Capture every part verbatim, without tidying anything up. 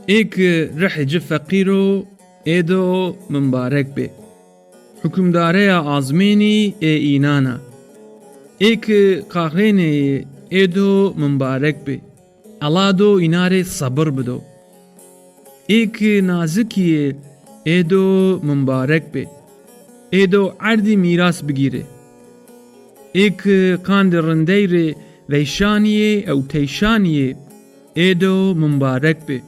Ê ki rihê ci feqîr o, ê do mimbarek bê. Hukimdareya azmênî ê înan a. Ê ki qaxrênê yê, ê do mimbarek bê. Ella do îna rê sebir bido. Ê ki nazikî yê, ê do mimbarek bê. Ê do erdî mîras bigîrê. Ê ki qandê rindey rê veyşanî yê ew teyşanî yê, ê do mimbarek bê.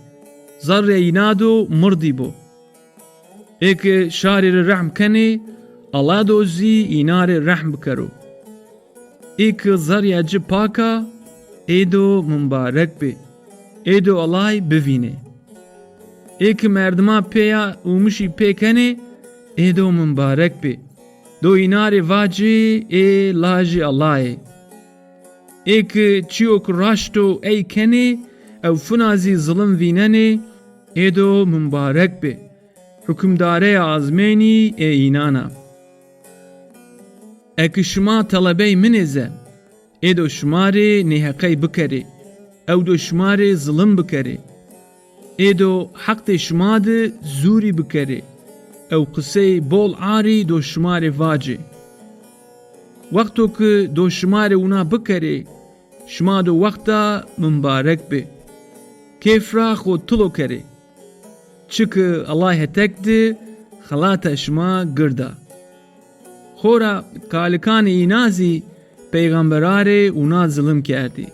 Zerrê îna do mirdî bo. Ê ki şarî rê rehm kenê, Ella do zî îna rê rehm bikero. Ê ki zerrîya ci pak a, ê do mimbarek bê. Ê do Ellay bivînê. Ê ki merdima pêya ûmişî pê kenê, ê do mimbarek bê. Do îna rê vacê ê lajê Ella yê. Ê ki çîyo ki raşt o ey kenê ew fina zî zilim vînenê, ê do mimbarek bê. Hukimdareya azmênî ê înan a. Eki şima telebey min ê ze, ê do şima rê nêheqey bikerê, ew do şima rê zilim bikerê. Ê do heqdê şima di zûrî bikerê, ew qisey bol arî do şima rê vacê. Wexto ki do şima rê wina bikerê, şima do wexta mimbarek bê. Kêf ra xo tilo kerê. Çiki Ellay hetek di xelata şima gird a. Xora kalikanê îna zî peyxembera rê wina zilim kerdî.